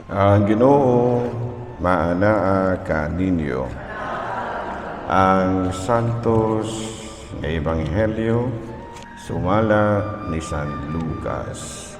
Ang Ginoo maanaa kaninyo. Ang Santos nga Ebanghelyo sumala ni San Lucas.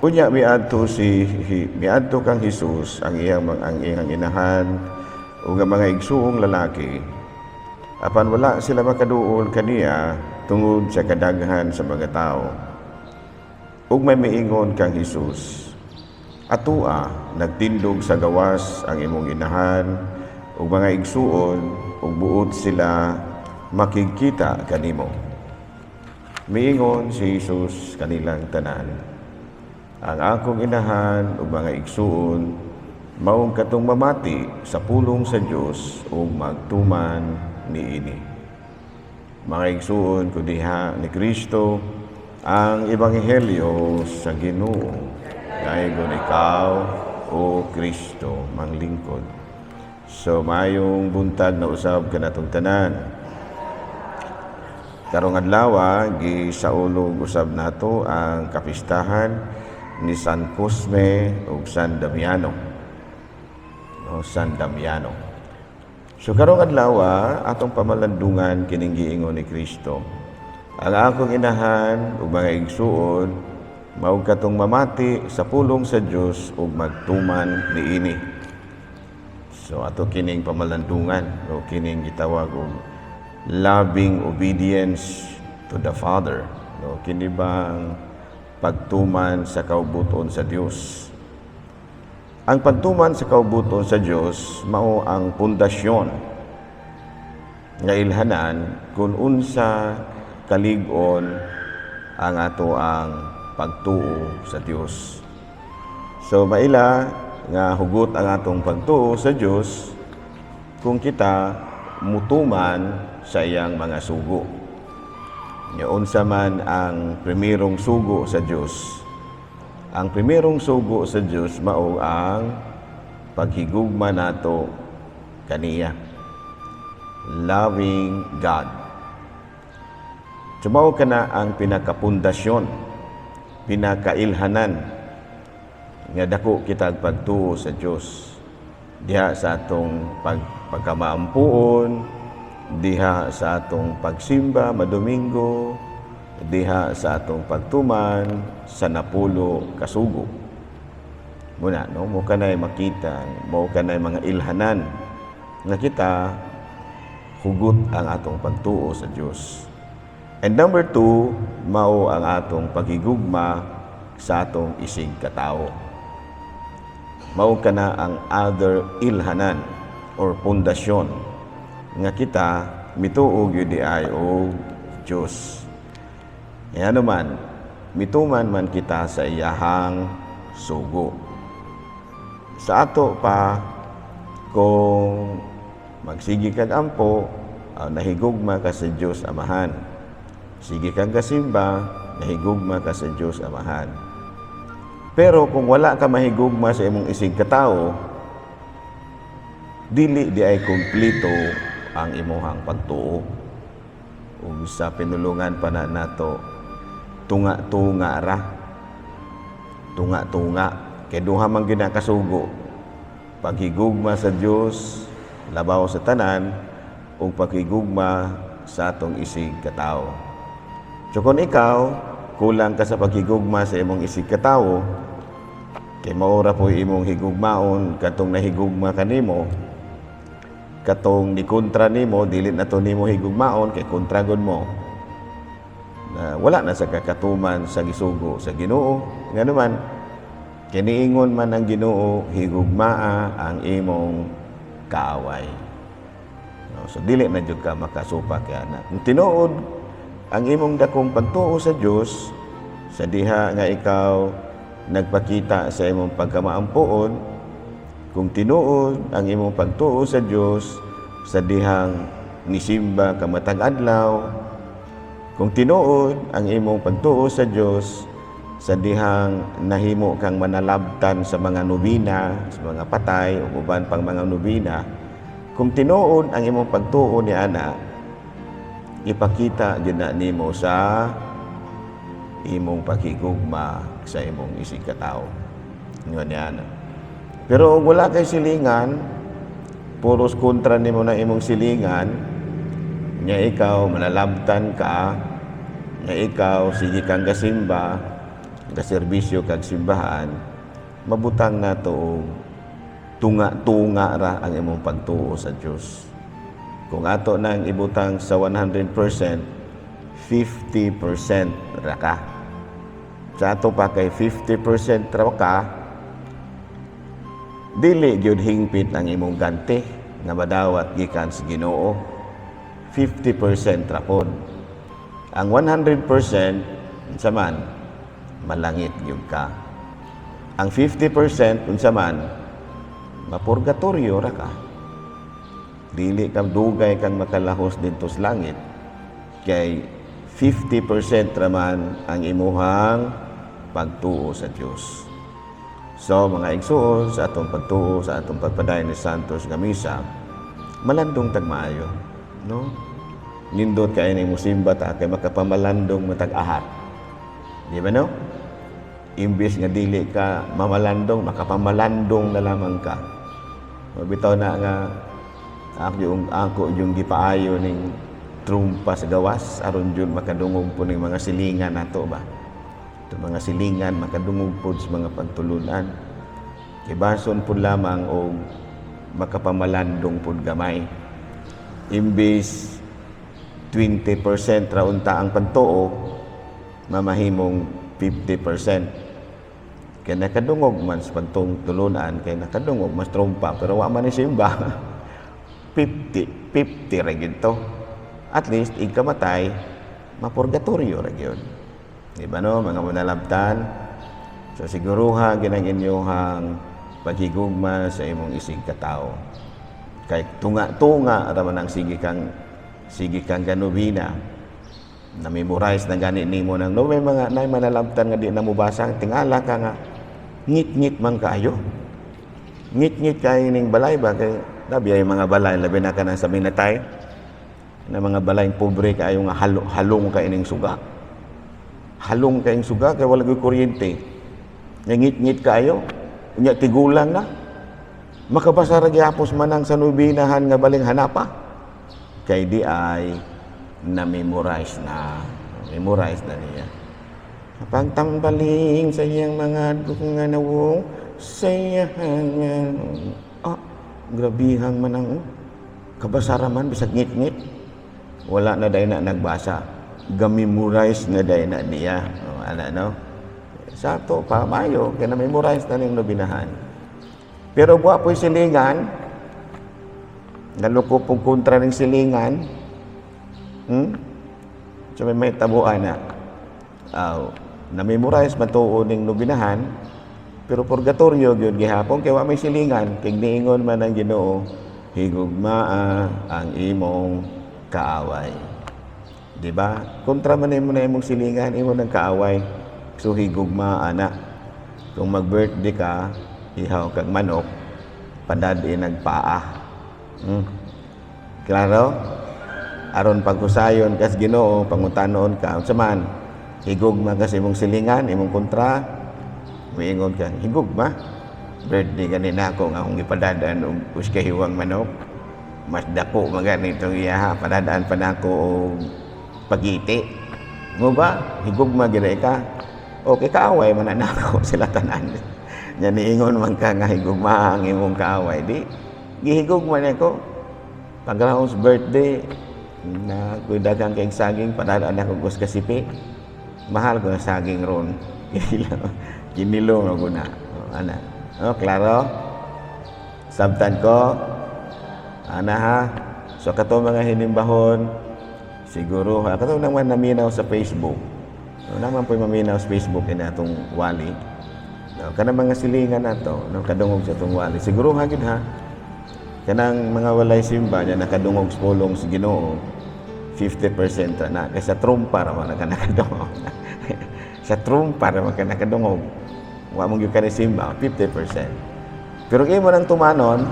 Unya miadto kang Hesus ang iyang inahan ug ang mga igsuong lalaki. Apan wala sila makaduol kaniya tungod sa kadaghan sa mga tao. Ug may miingon kang Hesus, "Atua, nagtindog sa gawas ang imong inahan ug mga igsuon ug buot sila makigkita kanimo." Miingon si Hesus kanilang tanan, "Ang akong inahan ug mga igsuon maong katong mamati sa pulong sa Dios ug magtuman niini." Mga igsuon ko diha ni Kristo, ang ebanghelyo sa Ginoo. Daygon ikaw, o Kristo, manglingkod. So mayong buntag na usab kanatong tanan. Karong adlaw, gisaulog usab nato ang kapistahan ni San Cosme ug San Damiano. No, San Damiano. So karong adlaw, atong pamalandungan kining giingon ni Kristo. "Ang akong inahan ug mga igsuon mao katong mamati sa pulong sa Dios ug magtuman niini." So ato kining pamalandungan o kining gitawag og loving obedience to the Father. No, kini bang pagtuman sa kaubuton sa Dios. Ang pagtuman sa kaubuton sa Dios mao ang pundasyon nga ilhanan kung unsa kalig-on ang ato ang pagtuo sa Dios. So maila nga hugot ang atong pagtuo sa Dios kung kita mutuman sa iyang mga sugo. Nya unsa man ang primerong sugo sa Dios? Ang primerong sugo sa Dios mao ang paghigugma nato kaniya. Loving God. So mao kana ang pinakapundasyon, pinakailhanan nga dako kita ang pagtuo sa Dios. Diha sa atong pagkamaampuon, diha sa atong pagsimba madomingo, diha sa atong pagtuman sa napulo kasugo. Muna, no, mao kanay makita, mao kanay mga ilhanan nga kita hugot ang atong pagtuo sa Dios. And number two, mao ang atong paghigugma sa atong isig katao. Mao kana ang other ilhanan or pundasyon nga kita mituo gyud diay og Dios. Kaya naman, mituman man kita sa iyahang sugo. Sa ato pa, kung magsige kag ampo, nahigugma ka sa Dios Amahan. Sige kag gasimba, nahigugma ka sa Dios Amahan. Pero kung wala ka mahigugma sa imong isig katao, dili di ay kompleto ang imuhang pagtuo. Ug sa pinulungan pa na nato, tunga-tunga ra. Tunga-tunga. Kay duha man gyud na kasugo. Paghigugma sa Dios labaw sa tanan ug paghigugma sa atong isig katao. So kung ikaw kulang ka sa paghigugma sa imong isig katawo, kay mao ra po imong higugmaon katong nahigugma kanimo, katong ni kontra nimo dili na to nimo higugmaon kay kontra gud mo. Na wala na sa kakatuman sa gisugo sa Ginoo. Nga naman, kiniingon man ang Ginoo, "Higugmaa ang imong kaaway." No, so dili na jud ka makasupak kay ana. Kung tinuod ang imong dakong pagtuo sa Dios sa diha nga ikaw nagpakita sa imong pagkamaampuon, kung tinuod ang imong pagtuo sa Dios sa dihang nisimba ka matag adlaw, kung tinuod ang imong pagtuo sa Dios sa dihang nahimo kang manalabtan sa mga nobina, sa mga patay ug uban pang mga nobina, kung tinuod ang imong pagtuo ni ana, ipakita gyud na nimo sa imong paghigugma sa imong isig katawo. Ingon niya na. Pero kung wala kay silingan, puros kontra nimo na imong silingan, nya ikaw manalabtan ka, nya ikaw sige kang gasimba, gaserbisyo kag simbahan, mabutang nato og tunga-tunga ra ang imong pagtuo sa Dios. Kung ato nang ibutang sa 100%, 50% ra ka. Sa ato pa kay 50% ra ka, dili gyud hingpit ang imong ganti nga madawat gikan sa Ginoo. 50% ra pod. Ang 100% unsa man, malangit gyud ka. Ang 50% unsa man, mapurgatorio ra ka. Dili ka dugay kang makalahos didto sa langit kay 50% raman ang imuhang pagtuo sa Dios. So, mga igsuon, sa atong pagtuo, sa atong pagpadayon ni Santos nga misa, malandong tag maayo, no? Nindot kay ni musimba ta kay makapamalandong matag ahat. Di ba, no? Imbis nga dili ka mamalandong, makapamalandong na lamang ka. Bitaw na nga ako yung gipaayo ning trumpa sa gawas aron jud makadungog po ning mga silingan nato ba. Ito mga silingan makadungog po sa mga pagtulunan. Kay bason po lamang og makapamalandong pud gamay. Imbis 20% ra unta ang pagtuo, mamahimong 50%. Kay nakadungog man sa pagtulunan, kay nakadungog mas trumpa, pero wa man ni simba. 50, 50 ra gyud to. At least, ikamatay, mapurgatorio ra gyud. Di ba, no, mga manalabtan? So siguruha ginang inyong paghigugma sa imong isig katao. Kay tunga-tunga ra man ang sige kang ganubina. Na-memorize na gani nimo nang no may mga nay manalabtan nga di na mobasa, tingala ka nga ngit-ngit man kaayo. Ngit-ngit kaayo ning balay ba, kay labi ay mga balay, labi na ka nang sa minatay na mga balay pobre kaayo nga halong ka ining suga. Halong kayong suga kay wala gyud kuryente. Ngit-ngit kaayo. Unya tigulang na. Makabasa ra gyapos manang sa nobinahan nga baling hanapa. Kay di ay na-memorize na. Memorize na niya. Pagtambaling sa iyang mga nga nawong sa iyang, ah, grabihang manang, oh. Kabasara man bisag ngit-ngit. Wala na dahil na nagbasa. Ga-memorize na dahil na niya. Oh, ana, no? Sa ato pa mayo kay na-memorize na ning nobinahan. Pero wa po'y silingan, naluko pong kontra ng silingan, So may tabuan na. Na-memorize matuo ning nobinahan, pero purgatorio gyud gihapon kay wa may silingan, kay niingon man ang Ginoo, higugmaa ang imong kaaway. Di ba? Kontra man nimo na imong silingan, imo ng kaaway. So higugmaa na. Kung mag-birthday ka, ihaw kag manok, padad-i nagpaa. Klaro? Aron paghusayon kas Ginoo, pangutanon ka, unsa man? Higugma ka sa imong silingan, imong kontra, muingon ka, higugma. Birthday gani nako nga akong gipadadaan og usa ka hiwang manok. Mas dako man ganitong iya, padadaan pa nako og pagiti. Mo ba? Higugma gid ka. Okay, kaaway man na nako sila tanan. Nya niingon man ka nga higugma ang imong kaaway, di gihigugma nako. Pagkaraos birthday, na kuy daghang kay saging, padadaan ako og kasipi. Mahal ko na saging ron. Kinilo, kinilo ko na. O, ana. Oh, klaro? Sabtan ko? Ana ha? So kato mga hinimbahon, siguro ha, kato naman naminaw sa Facebook. No, naman po maminaw sa Facebook ini atong wali. No, kanang mga silingan nato, no, kadungog sa atong wali. Siguro ha gid ha. Kanang mga walay simba niya nakadungog sa pulong sa Ginoo, 50% ra na kay sa trumpa ra man ka nakadungog. Sa trumpa ra man ka nakadungog. Wa mo gyud ka ni simba, 50%. Pero kay mo nang tumanon,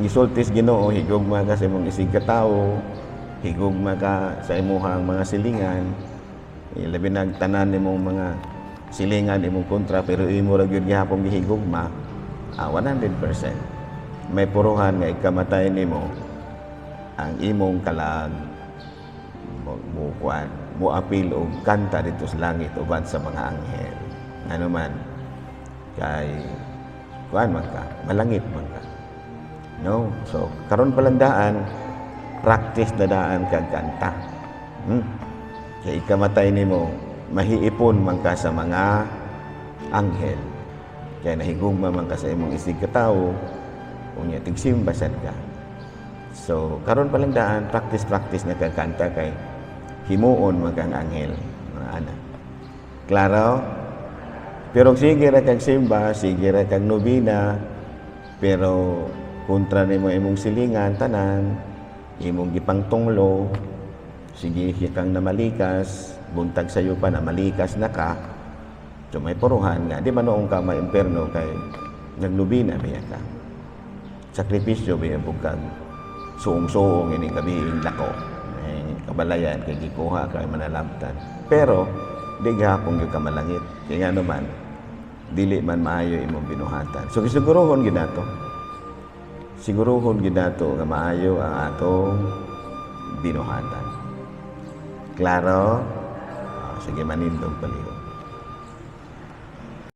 gisulti sa Ginoo, higugma ka sa imong isig katawo, higugma ka sa imuhang mga silingan. Eh, labi nag tanan nimong mga silingan imong kontra, pero imo ra gyud gihapon gihigugma, 100% may puruhan nga ikamatay nimo, ang imong kalag mo mo kuan, mo apil og kanta dito sa langit uban sa mga anghel. Ano man kay kuan man ka, malangit man ka, no? So karon pa lang daan, practice na daan kag kanta. Kay ikamatay nimo, mahiipon man ka sa mga anghel kay nahigugma man ka sa imong isig katawo, unya tigsimba sad ka. So karon pa lang daan, practice practice na kag kanta kay himuon man kang anghel, mga ana. Klaro? Pero sige ra kag simba, sige ra kag nobina, pero kontra nimo imong silingan tanan, imong gipangtunglo, sige kang namalikas, buntag sayo pa na malikas na ka. So may puruhan nga di man noong ka maimperno kay nagnobina biya ka. Sakripisyo biya bugkag suong-suong ini gabiing lako. Eh, kabalayan kay gikuha kay manalabtan. Pero di gihapon gyud ka malangit. Kay nga naman, dili man maayo imong binuhatan. So siguruhon gyud nato. Siguruhon gyud nato nga maayo ang atong binuhatan. Klaro? Ah, sige, manindog palihog.